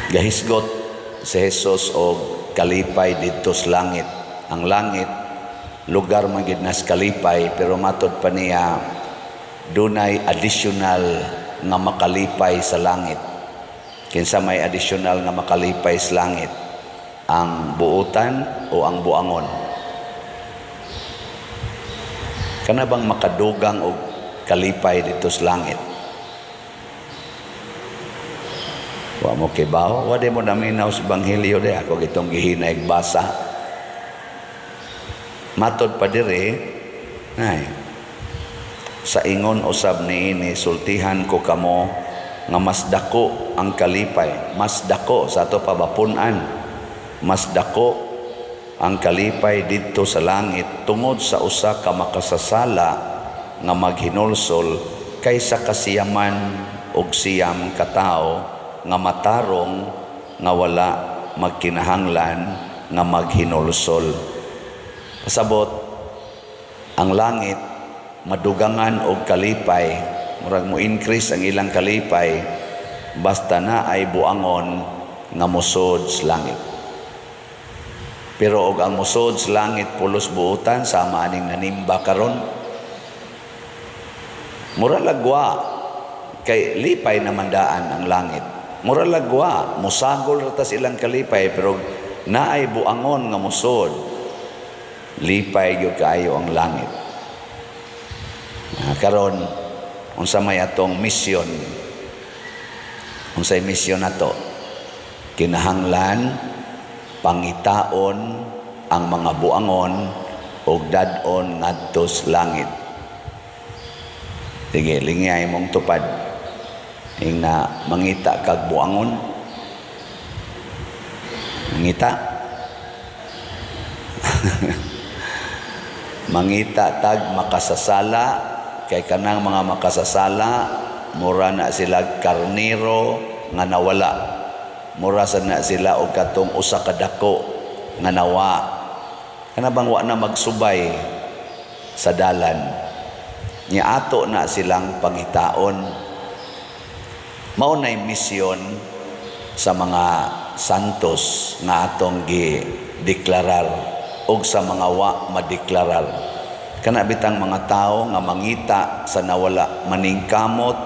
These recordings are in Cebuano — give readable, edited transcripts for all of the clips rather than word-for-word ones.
Gahisgot si Jesus og kalipay didto sa langit. Ang langit, lugar man gid nas kalipay, pero matod pa niya dunay additional nga makalipay sa langit. Kinsa may additional nga makalipay sa langit? Ang buutan o ang buangon? Kana bang makadugang og kalipay didto sa langit? Wa mo kibaw, wa di mo naminaw sa ebanghelyo di ako gitong gihinay basa. Matod pa diri, ay, sa ingon usab niini, sultihan ko kamo nga mas dako ang kalipay, mas dako sa ato pabapun-an, mas dako ang kalipay didto sa langit tungod sa usa ka makasasala nga maghinulsol kaysa kasiyaman og 9 ka tawo nga matarong nga wala magkinahanglan nga maghinulsol. Pasabot, ang langit madugangan og kalipay, murag mo increase ang ilang kalipay basta na ay buangon nga mosod sa langit. Pero og ang mosod sa langit pulos buutan, sama aning nanimba karon, mura lagwa kay lipay naman daan ang langit. Mura lagwa, musagol ra tas ilang kalipay, pero naay buangon nga mosod, lipay gyud kaayo ang langit. Karon unsa may atong misyon? Unsay misyon nato? Kinahanglan pangitaon ang mga buangon og dad-on ngadto sa langit. Sige, lingay mong tupad. Ing na mangita kag buangon. Mangita. Mangita tag makasasala, kay kanang mga makasasala mura na sila karniro nga nawala. Mura sa na sila og katong usa ka dako nga nawa. Kana bang wa na magsubay sa dalan. Nya ato na silang pangitaon. Mao nay misyon sa mga santos nga atong gi-deklarar og sa mga wa madeklarar. Kana bitang mga tawo nga mangita sa nawala, maningkamot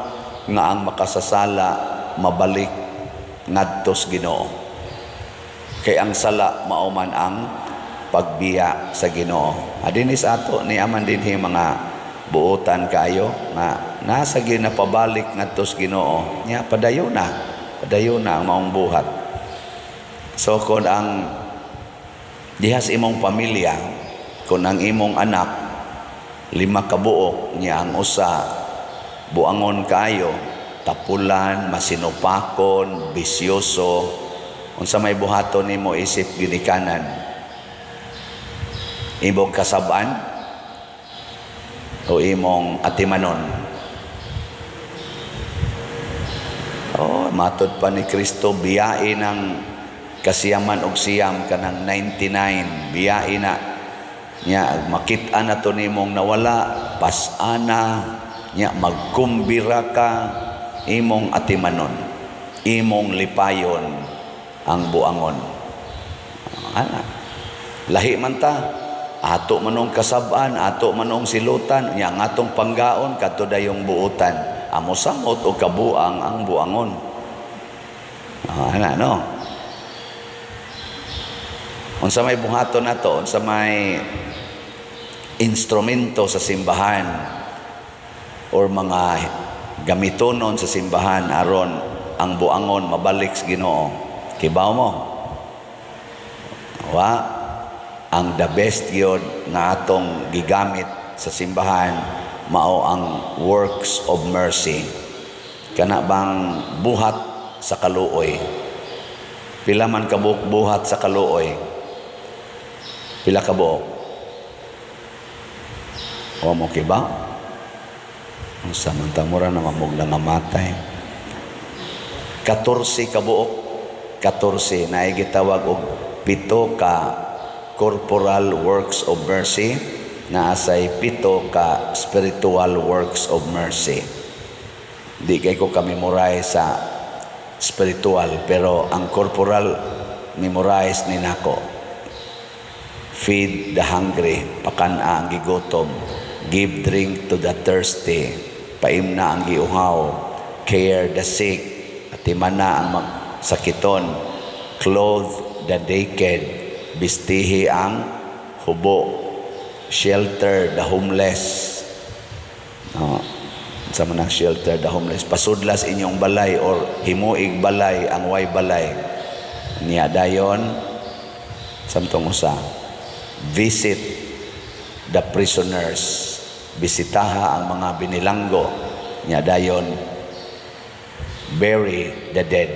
nga ang makasasala mabalik ngadto sa Ginoo. Kay ang sala mao man ang pagbiya sa Ginoo. Adinis ato ni aman dinhi mga buotan kayo nga nasa gyud na pabalik ngadto sa Ginoo. Nya padayon na, padayon na ang maong buhat. So kon ang dihas imong pamilya, kon ang imong anak 5 ka buok, nya ang usa buangon kayo, tapulan, masinupakon, bisyoso, unsa may buhaton nimo isip ginikanan? Imong kasab-an o imong atimanon? Oh, matod pa ni Kristo, biyain ang kasiyaman og siyam kanang 99, biyain na. Nya makit-an na to nimong nawala, pas-ana, nya magkumbira ka, imong atimanon, imong lipayon ang buangon. Ana. Lahi man ta, ato manong kasab-an, ato manong silutan, nya ang atong panggaon kadto dayong buutan. Amo samot og kabuang ang buangon. Ana no. Unsa may buhaton nato, unsa may instrumento sa simbahan or mga gamitonon sa simbahan aron ang buangon mabalik sa Ginoo? Kibaw mo? Wa, ang the best gyud nga atong gigamit sa simbahan mao ang works of mercy. Kana bang buhat sa kaluoy? Pila man kabuok buhat sa kaluoy? Pila ka buok? O mo kiba? Ang samantang mura na mamog na matay. 14 ka buok. 14 na gitawag og 7 ka corporal works of mercy, na asay 7 ka spiritual works of mercy. Di kay ko ka-memorize sa spiritual, pero ang corporal memorize ni nako. Feed the hungry, pakan-a ang gigutom. Give drink to the thirsty, paimna ang giuhaw. Care the sick, atimana ang sakiton. Clothe the naked, bistihi ang hubo. Shelter the homeless. No, sa man ang shelter the homeless? Pasudlas inyong balay or himuig balay ang way balay. Niya dayon, samtong usa, visit the prisoners, bisitaha ang mga binilanggo. Niya dayon, bury the dead,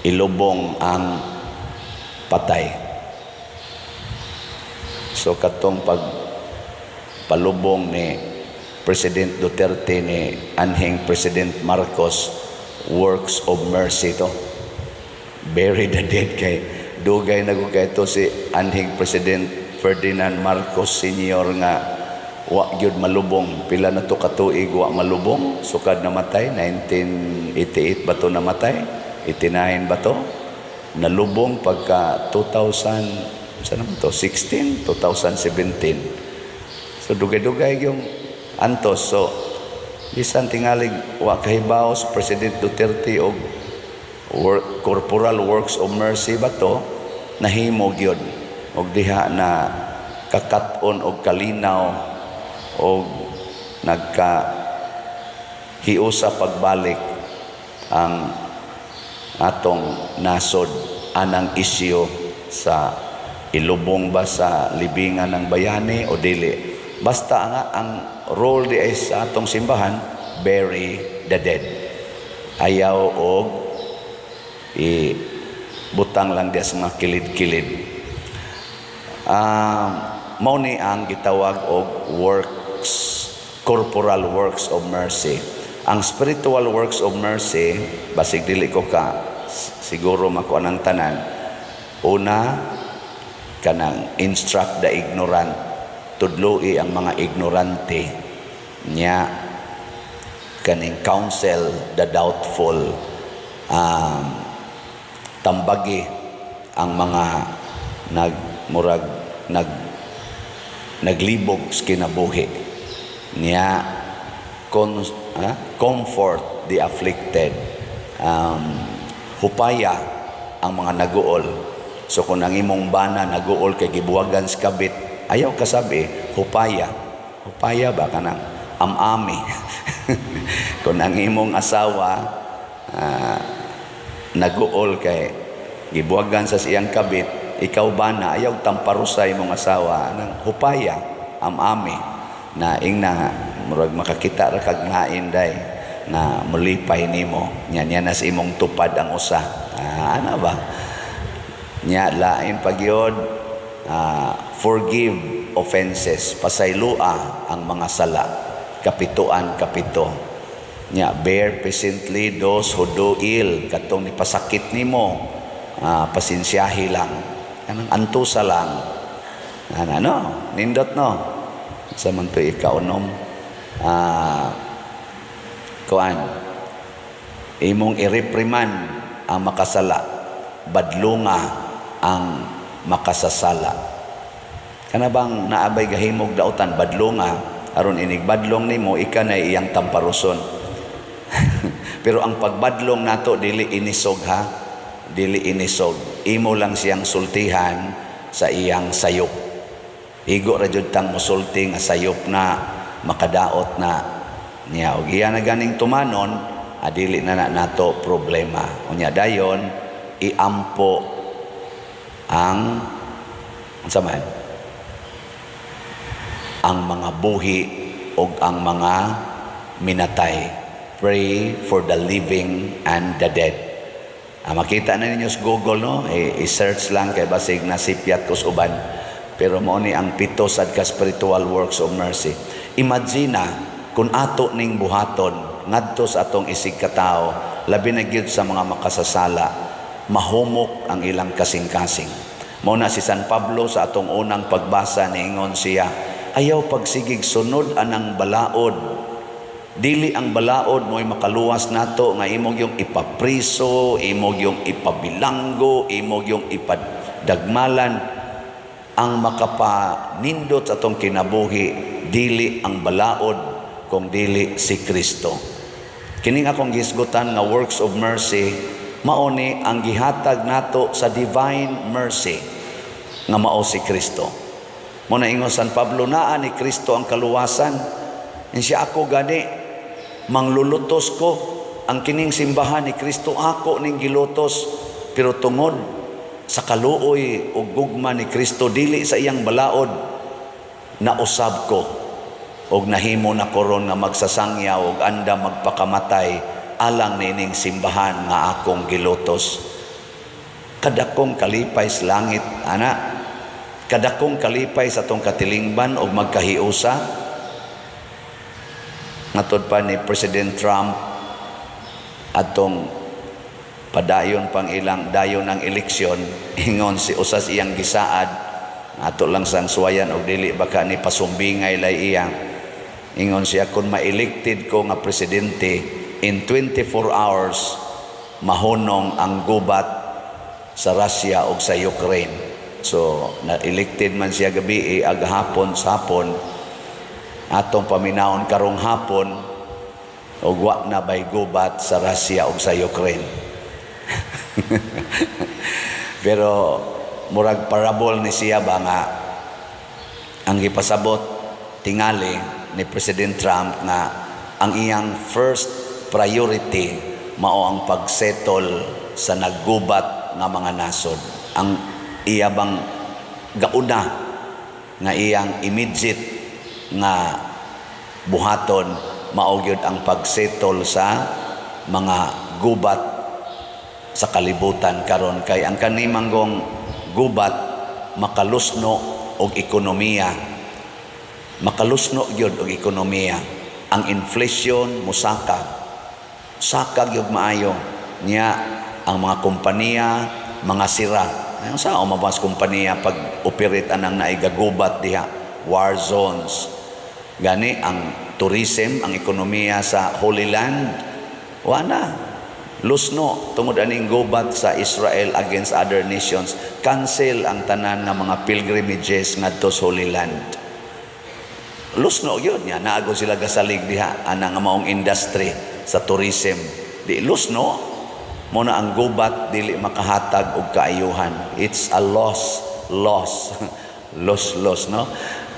ilubong ang patay. So katong pag palubong ni President Duterte ni anhing President Marcos, works of mercy to. Bury the dead kay dugay na gud kay to si anhing President Ferdinand Marcos Sr. nga wa gyud malubong. Pila na to katuig wa malubong sukad namatay? 1988 ba to namatay? 89 ba to? Nalubong pagka 2000 sa naman to, 16, 2017. So dugay-dugay yung antos. So bisan tingalig wa kahibaw si President Duterte og work, corporal works of mercy ba to, nahimo gyud og diha na kakat-on og kalinaw og nagka hiusa pagbalik ang atong nasod anang isyu sa ilubong ba sa libingan ng bayani o dili. Basta nga ang role di ay sa atong simbahan, bury the dead. Ayaw og i butang lang diya sa mga kilid-kilid. Mao ni ang gitawag og works, corporal works of mercy. Ang spiritual works of mercy, basig dili ko ka siguro makuha ng tanan. Una, kanang instruct the ignorant, tudloi ang mga ignorante. Nya kaning counsel the doubtful, tambagi ang mga nagmurag naglibog sa kinabuhi. Niya comfort the afflicted, hupaya ang mga naguol. So kung ang imong bana naguol kay gibuwagan sa kabit, ayaw kasabi, hupaya. Hupaya ba, kanang amami. Kung ang imong asawa naguol kay gibuwagan sa siyang kabit, ikaw bana, ayaw tamparusa imong asawa, nang hupaya, amami na ingna murag makakita ra kag ngain day na mulipay nimo nya niya na sa imong tupad ang usa. Ana ba nya lain pagyod, forgive offenses, pasaylua ang mga sala, kapituan kapito. Nya bear patiently those who do ill, katong nipasakit nimo, pasensyahi lang, kanang antusa lang ana, no? Nindot, no? Sa man to ikaunom, kuan, imong i-reprimand ang makasala, badlunga ang makasasala. Kana bang naabay gahimog dautan, badlunga, aron inig badlong nimo, ika na iyang tamparuson. Pero ang pagbadlong nato dili inisog ha, dili inisog. Imo lang siyang sultihan sa iyang sayop. Igo ra jud tang musulti nga sayop na makadaot na niya og iya na ganing tumanon, adili na na nato problema. Unya dayon, iampo ang unsa man ang mga buhi og ang mga minatay. Pray for the living and the dead. Makita na ninyo sa Google, no? I-search lang kay basig nasipyat ko sa uban. Pero mao ni ang pito sad ka spiritual works of mercy. Imagine na kung ato ning buhaton ngadto sa atong isig katao, labi na gyud sa mga makasasala, mahumok ang ilang kasing-kasing. Mao na si San Pablo sa atong unang pagbasa, niingon siya, ayaw pagsigig sunod anang balaod. Dili ang balaod mo'y makaluwas nato nga imo gyung ipapriso, imo gyung ipabilanggo, imo gyung ipadagmalan. Ang makapanindot sa atong kinabuhi, dili ang balaod kung dili si Kristo. Kining akong gisgutan nga works of mercy, mao ni ang gihatag nato sa divine mercy nga mao si Kristo. Mao na ingon San Pablo, naa ni Kristo ang kaluwasan. Siya, "Ako gani manglulutos ko, ang kining simbahan ni Kristo ako ning gilutos, pero tungod sa kaluoy ug gugma ni Kristo, dili sa iyang balaod, nausab ko og nahimo na ko ron nga magsasangyaw og andam magpakamatay alang niining simbahan nga akong gilutos." Kadakong kalipay sa langit ana, kadakong kalipay sa atong katilingban og magkahiusa. Ngatod pa ni President Trump atong padayon pang ilang dayon ng eleksyon, ingon si usas iyang gisaad, ato lang sang suwayan og dili baka ni pasumbingay lay iya. Ingon siya, "Kung ma-elected ko nga presidente, in 24 hours mahunong ang gubat sa Russia ug sa Ukraine." So na-elected man siya gabi, aghapon sa hapon. Atong paminawon karong hapon ug wa na bay gubat sa Russia ug sa Ukraine. Pero murag parable ni siya ba nga ang gipasabot tingali ni President Trump nga ang iyang first priority mao ang pagsettle sa naggubat nga mga nasod. Ang iya bang gauna nga iyang immediate nga buhaton mao gyud ang pagsettle sa mga gubat sa kalibutan karon, kay ang kani manggong gubat makalusno og ekonomiya, makalusno gyud og ekonomiya. Ang inflation musaka, saka gyud maayo niya. Ang mga kompanya mga sira. Ayon sa umabas kompanya pag operate anang naigagubat diha, war zones gani. Ang tourism, ang ekonomiya sa Holy Land, wa na, lusno tungod aning gubat sa Israel against other nations. Cancel ang tanan nga mga pilgrimages ngadto sa Holy Land. Lusno gyud niya. Naago sila gasalig diha ana nga maong industry sa tourism, di lusno mo na. Ang gubat dili makahatag og kaayuhan. It's a loss loss loss loss, no?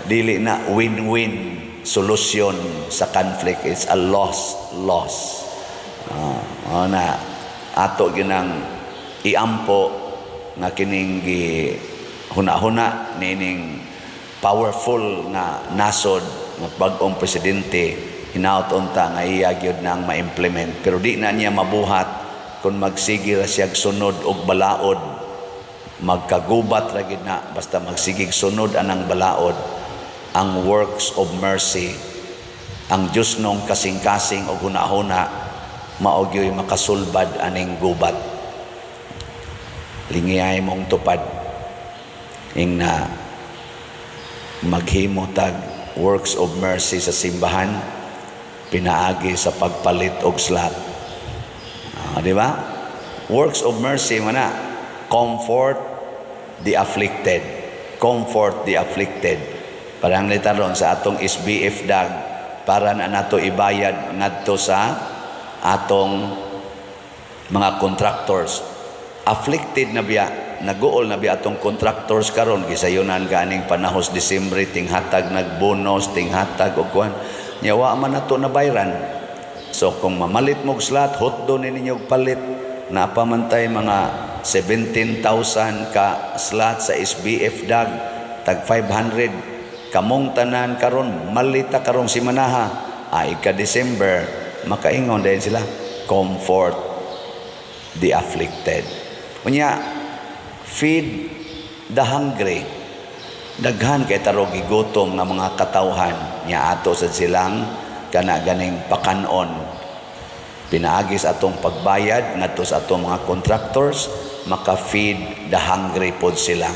Dili na win-win solution sa conflict. It's a loss loss. Na ato ginang iampo nga kining gi huna-huna nining powerful nga nasod nga bag-ong presidente, hinaut unta nga iya gyud nang ma-implement. Pero di na niya mabuhat kung magsige ra siya sunod og balaod. Magkagubat ra gid na basta magsigig sunod anang balaod. Ang works of mercy, ang Diyos nong kasing-kasing og hunahuna, mao gyoy makasulbad aning gubat. Lingiyay mong tupad ing na maghimo tag works of mercy sa simbahan pinaagi sa pagpalit og slot. Di ba? Works of mercy man na comfort the afflicted, comfort the afflicted. Parang litaron sa atong SBF dag para na nato ibayad ngadto sa atong mga contractors. Afflicted na biya, naguol na biya atong contractors karon. Gisayunan ganing panahos Disyembre, tinghatag nagbonus, tinghatag og kuan nya, wa man nato na bayran. So kung mamalit mo og slot, hotdo ni ninyo og palit. Napamantay mga 17,000 ka slot sa SBF dag, tag 500 kamong tanan karon. Malita karong simanaha ay ka December, makaingon din sila, comfort the afflicted. Unya, feed the hungry. Daghan kay tarog gigutom nga mga katawhan nya ato sad silang kana ganing pakanon pinaagi sa atong pagbayad ngadto sa atong mga contractors. Maka-feed the hungry pod sila.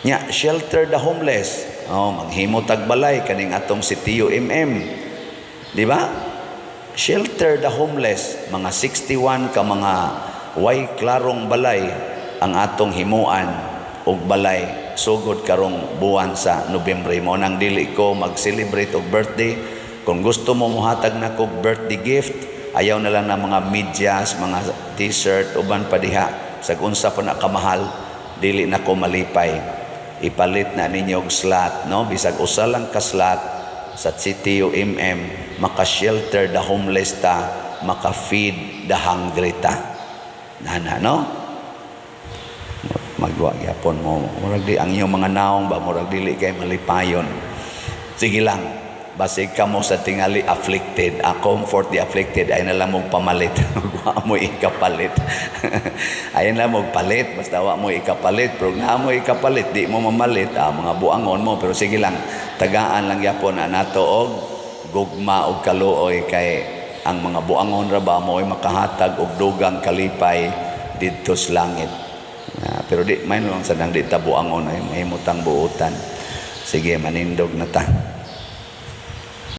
Nya, shelter the homeless. Oh, manghimo tag balay kaning atong si Tio MM. Di ba? Shelter the homeless, mga 61 ka mga way klarong balay ang atong himuan og balay sugod karong buwan sa Nobyembre. Mao nang dili ko mag-celebrate og birthday. Kung gusto mo muhatag na kog birthday gift, ayaw na lang na mga medyas, mga T-shirt, uban pa diha. Sa unsa pa na kamahal, dili na ko malipay. Ipalit na ninyo og slot, no? Bisag usa lang ka slot sa CTUMM, maka-shelter the homeless ta, maka-feed the hungry ta. Nana, no? Magwa gyapon mo. Murag di ang inyong mga naong ba, murag dili kay malipayon. Sige lang. Basig kamo sa tingali afflicted, a comfort the afflicted, ay na lang mo pamalit. Wa mo ikapalit. Ay na mo palit, basta wa mo ikapalit. Pero na mo ikapalit, di mo mamalit, mga buangon mo. Pero sige lang, tagaan lang gyapon na nato og gugma og kaluoy kay ang mga buangon ra ba mo ay makahatag og dugang kalipay didto sa langit. Pero di may lang sa nang di ta buangon ay mahimutang buutan. Sige, manindog na ta.